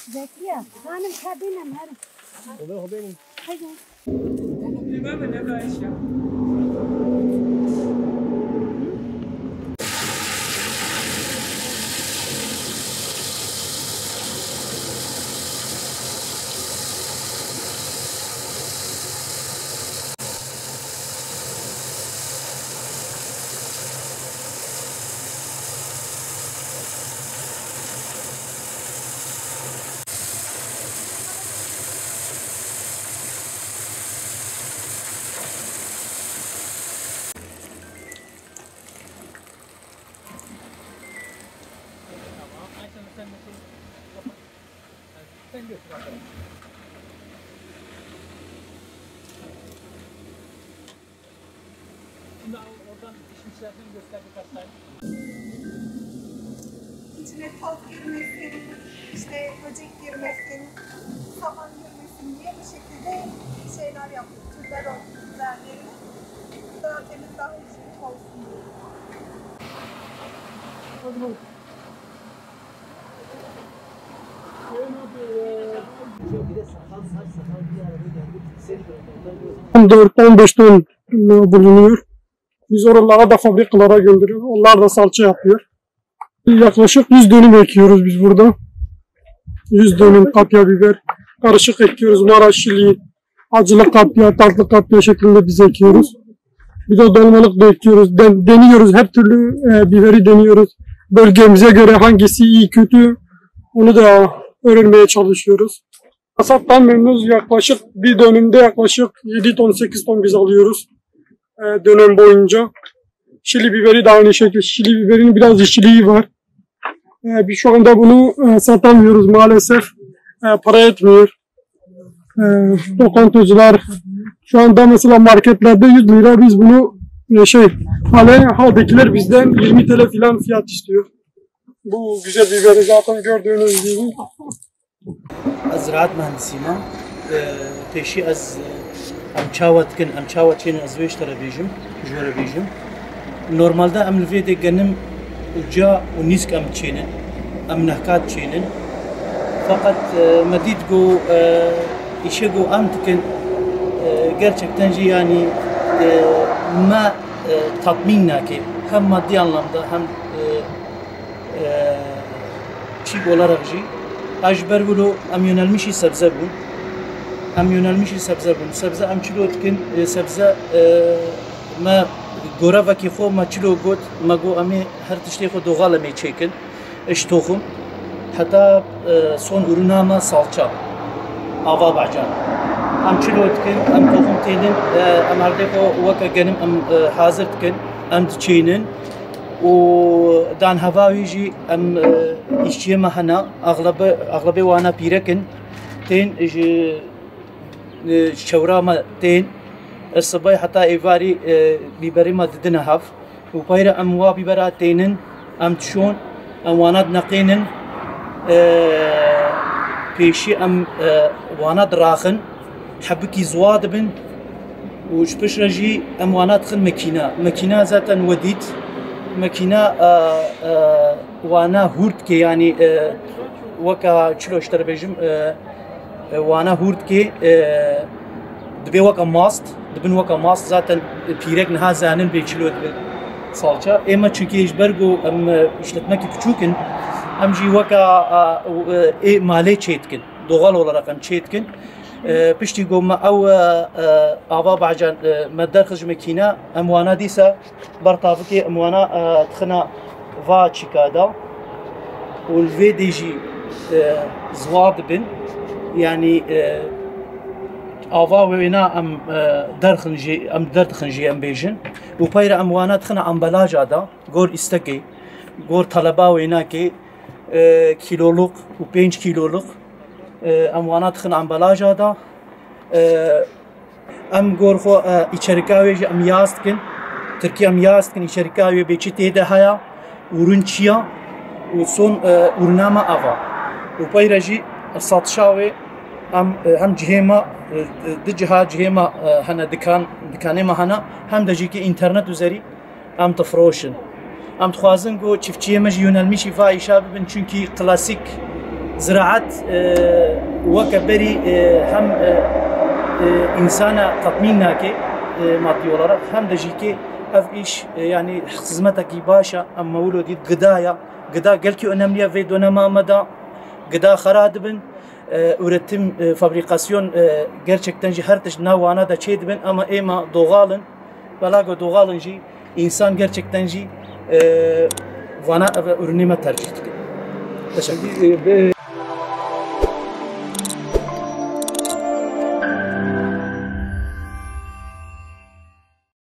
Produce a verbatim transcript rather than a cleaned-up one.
Zekiye, hanım kabinem her. Olur, o benim. Hadi. Tamam. Ayşe, sen de şey kapat. Sen götür bakalım. Şimdi al, oradan işin içerisini göster birkaç tane. İçine toz girmesin, işte böcek girmesin, saman girmesin diye bu şekilde şeyler yaptık. Türler örtüp üzerlerine. Daha temiz, daha hijyenik olsun diye. On dört on beş ton bulunuyor. Biz oralara da fabrikalara gönderiyoruz. Onlar da salça yapıyor. Yaklaşık yüz dönüm ekiyoruz biz burada. Yüz dönüm kapya biber. Karışık ekiyoruz. Maraşili, acılı kapya, tatlı kapya şeklinde biz ekiyoruz. Bir de dolmalık da ekiyoruz. Den- deniyoruz. Her türlü e, biberi deniyoruz. Bölgemize göre hangisi iyi kötü, onu da öğrenmeye çalışıyoruz. Hasattan memnunuz. Yaklaşık bir dönümde yaklaşık yedi ton, sekiz ton biz alıyoruz e, dönem boyunca. Şili biberi de aynı şekilde. Şili biberinin biraz işçiliği var. E, biz şu anda bunu e, satamıyoruz maalesef. E, para etmiyor. E, lokantacılar şu anda mesela marketlerde yüz lira, biz bunu e, şey, hale haldekiler bizden yirmi T L falan fiyat istiyor. Bu güzel biberi zaten gördüğünüz gibi. Ez ziraat mehendisî me. Pêşî ez, em çawa dikin, em çawa çênin, ez wê ji te re bêjim, ji we re bêjim. Normalde em li vê dê genim û ca û nîsk em diçênin, em nehka diçênin. Feqet, e, me dît ku, e, îşê ku em dikin, e, gerçekten jî, yanî, e, me, e, tatmîn nake. Hem maddi anlamda hem, e, e, çîk olarak jî. A ji ber wilo em yönelmişî sebze bûn. Em yönelmişî sebze bûn. Sebze em çilo dikin, e, sebze, e, me gorevekî xwe me çilo got, me got em ê her tiştê xwe doğal em ê çêkin. Ji toxum heta, e, son ürüna me salça. Ava bacan. Em çilo dikin, em toxum tênin, e, em erdê xwe weke genim em, e, hazir dikin, em diçênin. Û dan heva wî jî em, e, îşçiyê me hene, axlebe-, axlebê wana pîrek in, tên ji, e, çewra me tên, e, sibay heta êvarî, e, bîberê me didine hev. Û peyre em wa bîbera tênin, em dişon, em wana dineqênin, e, pêşî em, e, wana diraxin. Hebikî ziwa dibin û ji piştre jî em wana dixin mekîna. Mekîna zaten we dît. Mekîna, e, e, wana hûr dike, yanî, e, weka çilo ji te re bêjim, e, e, wana hûr dike, e, dibê weka mast, dibin weka mast, zaten pîrek niha zanin bê çilo dibin salça. Ê me çunkî ji ber ku em, e, îşletmekî piçûk in, em jî weka, e, e, ê malê çê dikin. Doğal olarak em çê dikin. E, piştî ku me ew, e, e, ava bacan, e, me derxist ji mekîna, em wana dîsa ber tavikê em wana, e, dixina va çîka da û li vê dê jî, e, ziwa dibin. Yanî, e, Ava wêna em e, derxin jî, em derdixin jî em bêjin. Û peyre em wana dixine ambalaja da, gor îstekê, gor taleba wênakê, e, kîloluk û pênc kîloluk, e, em wana dixin ambalaja da. E, em gor xwe, e, îçerika wê jî em yaz dikin. Tirkî em yaz dikin, îçerika wê bê çi tê de heye, ûrin çi ya, û son, e, ûrina me ava. Û peyre jî satişa wê em, e, hem cihê me, e, di ciha cihê me, e, hene dikan, dikanê me hene, hem de jî ki înternet üzerî em difroşin. Em dixwazin ku çiftçiyê me jî yönelmişî va îşa bibin, çünkü klasîk ziraat, e, weke berî, e, hem, e, e, însana tatmîn nake, e, maddi olarak, hem de jî ki ev îş, e, yani hizmetekî baş e, em mewilo dît gida ya. Gida gelkî önemli ye vê dönema me de. Gida xera dibin. E, üretim, e, fabrikasyon, e, gerçekten jî her tişt nav wana de çê dibin, ama êma doğal in. Belago doğal in jî, insan gerçekten jî, e, vana ve ürünê me tercih dike. Teşekkür.